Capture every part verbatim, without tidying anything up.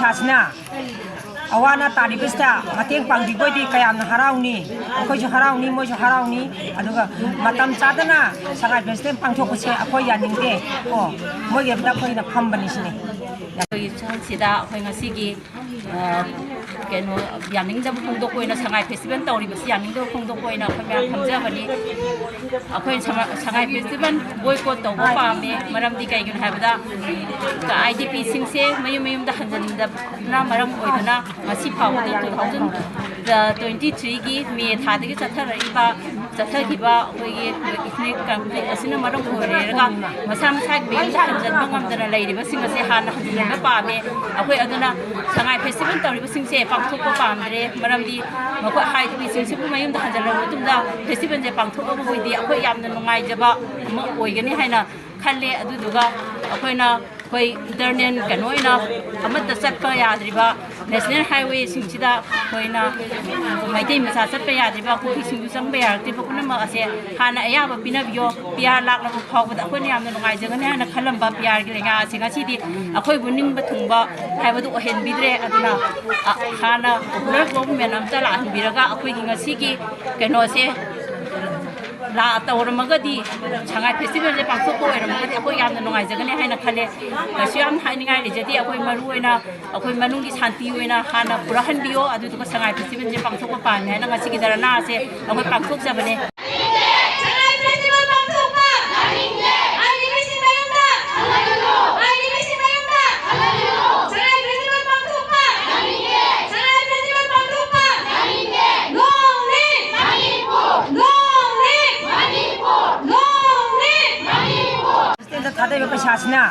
ꯄꯩꯁꯥꯁꯤꯅ ꯑꯋꯥ ꯑꯅꯥ ꯇꯥꯔꯤꯕꯁꯤꯗ ꯃꯇꯦꯡ ꯄꯥꯡꯕꯤꯕ ꯑꯣꯏꯗꯤ ꯀꯌꯥꯝꯅ ꯍꯔꯥꯎꯅꯤ, ꯑꯩꯈꯣꯏꯁꯨ ꯍꯔꯥꯎꯅꯤ, ꯃꯣꯏꯁꯨ ꯍꯔꯥꯎꯅꯤ꯫ ꯑꯗꯨꯒ ꯃꯇꯝ ꯆꯥꯗꯅ ꯁꯉꯥꯏ ꯐꯦꯁꯇꯤꯚꯦꯜ ꯄꯥꯡꯊꯣꯛꯄꯁꯦ ꯑꯩꯈꯣꯏ ꯌꯥꯅꯤꯡꯗꯦ꯫ ꯑꯣ, ꯃꯣꯏꯒꯤ ꯑꯗꯨꯗ ꯑꯩꯈꯣꯏꯅ ꯐꯝꯕꯅꯤ ꯁꯤꯅꯤ꯫ ꯑꯩꯈꯣꯏꯒꯤ ꯁꯤꯗ ꯑꯩꯈꯣꯏ ꯉꯁꯤꯒꯤ, ꯑ, ꯀꯩꯅꯣ, ꯌꯥꯅꯤꯡꯗꯕ ꯐꯣꯡꯗꯣꯛꯄ ꯑꯣꯏꯅ, ꯁꯉꯥꯏ ꯐꯦꯁꯇꯤꯚꯦꯜ ꯇꯧꯔꯤꯕꯁꯤ ꯌꯥꯅꯤꯡꯗꯕ ꯐꯣꯡꯗꯣꯛꯄ ꯑꯣꯏꯅ ꯑꯩꯈꯣꯏ ꯃꯌꯥꯝ ꯐꯝꯖꯕꯅꯤ꯫ ꯑꯩꯈꯣꯏ ꯁꯉꯥꯏ, ꯁꯉꯥꯏ ꯐꯦꯁꯇꯤꯚꯦꯜ ꯕꯣꯏꯀꯣꯠ ꯇꯧꯕ ꯄꯥꯝꯃꯦ꯫ ꯃꯔꯝꯗꯤ ꯀꯩꯒꯤꯅꯣ ꯍꯥꯏꯕꯗ, ꯑꯥꯏ ꯗꯤ ꯄꯤꯁꯤꯡꯁꯦ ꯃꯌꯨꯝ ꯃꯌꯨꯝꯗ ꯍꯟꯖꯤꯟꯗꯕꯅ ꯃꯔꯝ ꯑꯣꯏꯗꯨꯅ ꯉꯁꯤ ꯐꯥꯎꯕꯗ two thousand twenty three ꯒꯤ ꯃꯦ ꯊꯥꯗꯒꯤ ꯆꯠꯊꯔꯛꯏꯕ, ꯆꯠꯊꯈꯤꯕ ꯑꯩꯈꯣꯏꯒꯤ ethnic conflict ꯑꯁꯤꯅ ꯃꯔꯝ ꯑꯣꯏꯔꯒ ꯃꯁꯥ ꯃꯁꯥꯒꯤ ꯃꯌꯨꯝꯗ ꯍꯟꯖꯤꯟꯕ ꯉꯝꯗꯅ ꯂꯩꯔꯤꯕꯁꯤꯡ ꯑꯁꯦ ꯍꯥꯟꯅ ꯍꯟꯖꯤꯟꯍꯟꯕ ꯄꯥꯝꯃꯦ꯫ ꯑꯩꯈꯣꯏ ꯑꯗꯨꯅ ꯁꯉꯥꯏ ꯐꯦꯁꯇꯤꯚꯦꯜ ꯇꯧꯔꯤꯕꯁꯤꯡꯁꯦ ꯄꯥꯡꯊꯣꯛꯄ ꯄꯥꯝꯗ꯭ꯔꯦ꯫ ꯃꯔꯝꯗꯤ ꯃꯈꯣꯏ ꯍꯥꯏꯗꯕꯤꯁꯤꯡꯁꯤꯕꯨ ꯃꯌꯨꯝꯗ ꯍꯟꯖꯤꯜꯂꯕ ꯃꯇꯨꯡꯗ ꯐꯦꯁꯇꯤꯚꯦꯜꯁꯦ ꯄꯥꯡꯊꯣꯛꯑꯒ ꯑꯩꯈꯣꯏꯗꯤ ꯑꯩꯈꯣꯏ ꯌꯥꯝꯅ ꯅꯨꯡꯉꯥꯏꯖꯕ ꯑꯃ ꯑꯣꯏꯒꯅꯤ ꯍꯥꯏꯅ ꯈꯜꯂꯦ꯫ ꯑꯗꯨꯗꯨꯒ ꯑꯩꯈꯣꯏꯅ, ꯑꯩꯈꯣꯏ ꯏꯟꯇꯔꯅꯦꯜ ꯀꯩꯅꯣ ꯑꯣꯏꯅ ꯑꯃꯠꯇ ꯆꯠꯄ ꯌꯥꯗ꯭ꯔꯤꯕ ꯅꯦꯁꯅꯦꯜ ꯍꯥꯏꯋꯦꯁꯤꯡꯁꯤꯗ ꯑꯩꯈꯣꯏꯅ ꯃꯩꯇꯩ ꯃꯆꯥ ꯆꯠꯄ ꯌꯥꯗ꯭ꯔꯤꯕ, ꯀꯨꯀꯤꯁꯤꯡꯁꯨ ꯆꯪꯕ ꯌꯥꯔꯛꯇ꯭ꯔꯤꯕ ꯄꯨꯝꯅꯃꯛ ꯑꯁꯦ ꯍꯥꯟꯅ ꯑꯌꯥꯕ ꯄꯤꯅꯕꯤꯌꯣ꯫ ꯄꯤ ꯑꯥꯔ ꯂꯥꯛꯂꯕ ꯐꯥꯎꯕꯗ ꯑꯩꯈꯣꯏꯅ ꯌꯥꯝꯅ ꯅꯨꯡꯉꯥꯏꯖꯒꯅꯤ ꯍꯥꯏꯅ ꯈꯜꯂꯝꯕ ꯄꯤ ꯑꯥꯔꯒꯤ ꯂꯩꯉꯥꯛ ꯑꯁꯤ ꯉꯁꯤꯗꯤ ꯑꯩꯈꯣꯏꯕꯨ ꯅꯤꯡꯕ ꯊꯨꯡꯕ ꯍꯥꯏꯕꯗꯨ ꯑꯣꯏꯍꯟꯕꯤꯗ꯭ꯔꯦ꯫ ꯑꯗꯨꯅ, ꯑ, ꯍꯥꯟꯅ ꯄꯣꯄꯨꯂꯔ ꯒꯣꯚꯔꯟꯃꯦꯟ ꯑꯃꯇ ꯂꯥꯛꯍꯟꯕꯤꯔꯒ ꯑꯩꯈꯣꯏꯒꯤ ꯉꯁꯤꯒꯤ ꯀꯩꯅꯣꯁꯦ ꯂꯥ ꯇꯧꯔꯝꯃꯒꯗꯤ, ꯁꯉꯥꯏ ꯐꯦꯁꯇꯤꯚꯦꯜꯁꯦ ꯄꯥꯡꯊꯣꯛꯄ ꯑꯣꯏꯔꯝꯃꯒꯗꯤ ꯑꯩꯈꯣꯏ ꯌꯥꯝꯅ ꯅꯨꯡꯉꯥꯏꯖꯒꯅꯤ ꯍꯥꯏꯅ ꯈꯜꯂꯦ꯫ ꯀꯩꯁꯨ ꯌꯥꯝ ꯍꯥꯏꯅꯤꯡꯉꯥꯏ ꯂꯩꯖꯗꯦ꯫ ꯑꯩꯈꯣꯏ ꯃꯔꯨ ꯑꯣꯏꯅ ꯑꯩꯈꯣꯏ ꯃꯅꯨꯡꯒꯤ ꯁꯥꯟꯇꯤ ꯑꯣꯏꯅ ꯍꯥꯟꯅ ꯄꯨꯔꯛꯍꯟꯕꯤꯌꯣ, ꯑꯗꯨꯗꯨꯒ ꯁꯉꯥꯏ ꯐꯦꯁꯇꯤꯚꯦꯜꯁꯦ ꯄꯥꯡꯊꯣꯛꯄ ꯄꯥꯝꯃꯤ ꯍꯥꯏꯅ ꯉꯁꯤꯒꯤ ꯙꯔꯅꯥ ꯑꯁꯦ ꯑꯩꯈꯣꯏ ꯄꯥꯡꯊꯣꯛꯆꯕꯅꯦ꯫ ꯁꯉꯥꯏ ꯐꯦꯁꯇꯤꯚꯦꯜ ꯄꯥꯡꯊꯣꯛꯄ ꯌꯥꯅꯤꯡꯗꯦ꯫ ꯑꯥꯏ ꯗꯤ ꯄꯤꯁꯤꯡ ꯃꯌꯨꯝꯗ ꯍꯜꯂꯛꯄꯤꯌꯨ! ꯑꯥꯏ ꯗꯤ ꯄꯤꯁꯤꯡ ꯃꯌꯨꯝꯗ ꯍꯜꯂꯛꯄꯤꯌꯨ! ꯁꯉꯥꯏ ꯐꯦꯁꯇꯤꯚꯦꯜ ꯄꯥꯡꯊꯣꯛꯄ ꯌꯥꯅꯤꯡꯗꯦ꯫ ꯁꯉꯥꯏ ꯐꯦꯁꯇꯤꯚꯦꯜ ꯄꯥꯡꯊꯣꯛꯄ ꯌꯥꯅꯤꯡꯗꯦ꯫ Long live Manipur! Long live Manipur! Long live Manipur! ꯐꯦꯁꯇꯤꯚꯦꯜꯗ ꯊꯥꯗꯔꯤꯕ ꯄꯩꯁꯥꯁꯤꯅ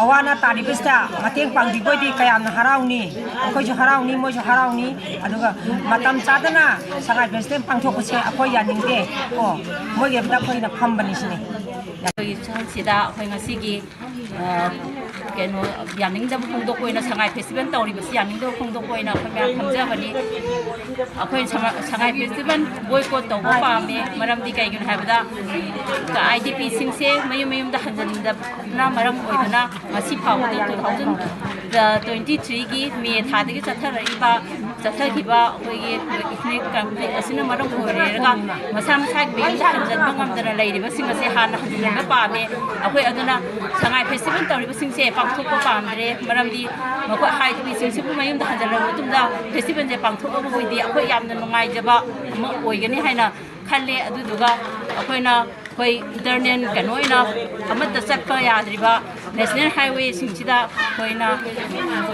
ꯑꯋꯥ ꯑꯅꯥ ꯇꯥꯔꯤꯕꯁꯤꯗ ꯃꯇꯦꯡ ꯄꯥꯡꯕꯤꯕ ꯑꯣꯏꯗꯤ ꯀꯌꯥꯝꯅ ꯍꯔꯥꯎꯅꯤ, ꯑꯩꯈꯣꯏꯁꯨ ꯍꯔꯥꯎꯅꯤ, ꯃꯣꯏꯁꯨ ꯍꯔꯥꯎꯅꯤ꯫ ꯑꯗꯨꯒ ꯃꯇꯝ ꯆꯥꯗꯅ ꯁꯉꯥꯏ ꯐꯦꯁꯇꯤꯚꯦꯜ ꯄꯥꯡꯊꯣꯛꯄꯁꯦ ꯑꯩꯈꯣꯏ ꯌꯥꯅꯤꯡꯗꯦ꯫ ꯑꯣ, ꯃꯣꯏꯒꯤ ꯑꯗꯨꯗ ꯑꯩꯈꯣꯏꯅ ꯐꯝꯕꯅꯤ ꯁꯤꯅꯤ꯫ ꯑꯩꯈꯣꯏꯒꯤ ꯁꯤꯗ ꯑꯩꯈꯣꯏ ꯉꯁꯤꯒꯤ, ꯑ, ꯀꯩꯅꯣ, ꯌꯥꯅꯤꯡꯗꯕ ꯐꯣꯡꯗꯣꯛꯄ ꯑꯣꯏꯅ ꯁꯉꯥꯏ ꯐꯦꯁꯇꯤꯚꯦꯜ ꯇꯧꯔꯤꯕꯁꯤ ꯌꯥꯅꯤꯡꯗꯕ ꯐꯣꯡꯗꯣꯛꯄ ꯑꯣꯏꯅ ꯑꯩꯈꯣꯏ ꯃꯌꯥꯝ ꯈꯪꯖꯕꯅꯤ꯫ ꯑꯩꯈꯣꯏ ꯁꯉꯥꯏ, ꯁꯉꯥꯏ ꯐꯦꯁꯇꯤꯚꯦꯜ ꯕꯣꯏꯀꯣꯠ ꯇꯧꯕ ꯄꯥꯝꯃꯦ꯫ ꯃꯔꯝꯗꯤ ꯀꯩꯒꯤꯅꯣ ꯍꯥꯏꯕꯗ, ꯑꯥꯏ ꯗꯤ ꯄꯤꯁꯤꯡꯁꯦ ꯃꯌꯨꯝ ꯃꯌꯨꯝꯗ ꯍꯟꯖꯤꯟꯗꯕꯅ ꯃꯔꯝ ꯑꯣꯏꯗꯨꯅ ꯉꯁꯤ ꯐꯥꯎꯕꯗ two thousand twenty three ꯒꯤ ꯃꯦ ꯊꯥꯗꯒꯤ ꯆꯠꯊꯔꯛꯏꯕ, ꯆꯠꯊꯈꯤꯕ ꯑꯩꯈꯣꯏꯒꯤ ethnic conflict ꯑꯁꯤꯅ ꯃꯔꯝ ꯑꯣꯏꯔꯒ ꯃꯁꯥ ꯃꯁꯥꯒꯤ ꯃꯌꯨꯝꯗ ꯍꯟꯖꯤꯟꯕ ꯉꯝꯗꯅ ꯂꯩꯔꯤꯕꯁꯤꯡ ꯑꯁꯦ ꯍꯥꯟꯅ ꯍꯟꯖꯤꯟꯍꯟꯕ ꯄꯥꯝꯃꯦ꯫ ꯑꯩꯈꯣꯏ ꯑꯗꯨꯅ ꯁꯉꯥꯏ ꯐꯦꯁꯇꯤꯚꯦꯜ ꯇꯧꯔꯤꯕꯁꯤꯡꯁꯦ ꯄꯥꯡꯊꯣꯛꯄ ꯄꯥꯝꯗ꯭ꯔꯦ꯫ ꯃꯔꯝꯗꯤ ꯃꯈꯣꯏ ꯍꯥꯏꯗꯤꯁꯤꯡꯁꯤꯕꯨ ꯃꯌꯨꯝꯗ ꯍꯟꯖꯤꯜꯂꯕ ꯃꯇꯨꯡꯗ ꯐꯦꯁꯇꯤꯚꯦꯜꯁꯦ ꯄꯥꯡꯊꯣꯛꯑꯕ ꯑꯣꯏꯗꯤ ꯑꯩꯈꯣꯏ ꯌꯥꯝꯅ ꯅꯨꯡꯉꯥꯏꯖꯕ ꯑꯃ ꯑꯣꯏꯒꯅꯤ ꯍꯥꯏꯅ ꯈꯜꯂꯦ꯫ ꯑꯗꯨꯗꯨꯒ ꯑꯩꯈꯣꯏꯅ, ꯑꯩꯈꯣꯏ ꯏꯟꯇꯔꯅꯦꯜ ꯀꯩꯅꯣ ꯑꯣꯏꯅ ꯑꯃꯠꯇ ꯆꯠꯄ ꯌꯥꯗ꯭ꯔꯤꯕ ꯅꯦꯁꯅꯦꯜ ꯍꯥꯏꯋꯦꯁꯤꯡꯁꯤꯗ ꯑꯩꯈꯣꯏꯅ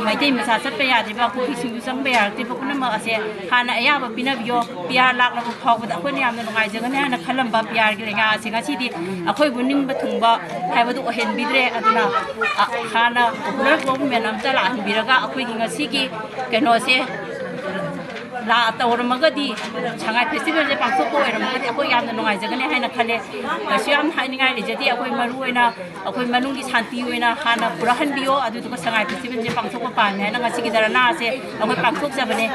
ꯃꯩꯇꯩ ꯃꯆꯥ ꯆꯠꯄ ꯌꯥꯗ꯭ꯔꯤꯕ, ꯀꯨꯀꯤꯁꯤꯡꯁꯨ ꯆꯪꯕ ꯌꯥꯔꯛꯇ꯭ꯔꯤꯕ ꯄꯨꯝꯅꯃꯛ ꯑꯁꯦ ꯍꯥꯟꯅ ꯑꯌꯥꯕ ꯄꯤꯅꯕꯤꯌꯣ꯫ ꯄꯤ ꯑꯥꯔ ꯂꯥꯛꯂꯕ ꯐꯥꯎꯕꯗ ꯑꯩꯈꯣꯏꯅ ꯌꯥꯝꯅ ꯅꯨꯡꯉꯥꯏꯖꯒꯅꯤ ꯍꯥꯏꯅ ꯈꯜꯂꯝꯕ ꯄꯤ ꯑꯥꯔꯒꯤ ꯂꯩꯉꯥꯛ ꯑꯁꯤ ꯉꯁꯤꯗꯤ ꯑꯩꯈꯣꯏꯕꯨ ꯅꯤꯡꯕ ꯊꯨꯡꯕ ꯍꯥꯏꯕꯗꯨ ꯑꯣꯏꯍꯟꯕꯤꯗ꯭ꯔꯦ꯫ ꯑꯗꯨꯅ, ꯑ, ꯍꯥꯟꯅ ꯄꯣꯄꯨꯂꯔ ꯒꯣꯚꯔꯟꯃꯦꯟ ꯑꯝꯇ ꯂꯥꯛꯍꯟꯕꯤꯔꯒ ꯑꯩꯈꯣꯏꯒꯤ ꯉꯁꯤꯒꯤ ꯀꯩꯅꯣꯁꯦ ꯂꯥ-, ꯇꯧꯔꯝꯃꯒꯗꯤ, ꯁꯉꯥꯏ ꯐꯦꯁꯇꯤꯚꯦꯜꯁꯦ ꯄꯥꯡꯊꯣꯛꯄ ꯑꯣꯏꯔꯝꯃꯒꯗꯤ ꯑꯩꯈꯣꯏ ꯌꯥꯝꯅ ꯅꯨꯡꯉꯥꯏꯖꯒꯅꯤ ꯍꯥꯏꯅ ꯈꯜꯂꯦ꯫ ꯀꯩꯁꯨ ꯌꯥꯝ ꯍꯥꯏꯅꯤꯡꯉꯥꯏ ꯂꯩꯖꯗꯦ꯫ ꯑꯩꯈꯣꯏ ꯃꯔꯨ ꯑꯣꯏꯅ ꯑꯩꯈꯣꯏ ꯃꯅꯨꯡꯒꯤ ꯁꯥꯟꯇꯤ ꯑꯣꯏꯅ ꯍꯥꯟꯅ ꯄꯨꯔꯛꯍꯟꯕꯤꯌꯣ, ꯑꯗꯨꯗꯨꯒ ꯁꯉꯥꯏ ꯐꯦꯁꯇꯤꯚꯦꯜꯁꯦ ꯄꯥꯡꯊꯣꯛꯄ ꯄꯥꯝꯃꯦ ꯍꯥꯏꯅ ꯉꯁꯤꯒꯤ ꯙꯔꯅꯥ ꯑꯁꯦ ꯑꯩꯈꯣꯏ ꯄꯥꯡꯊꯣꯛꯆꯕꯅꯦ꯫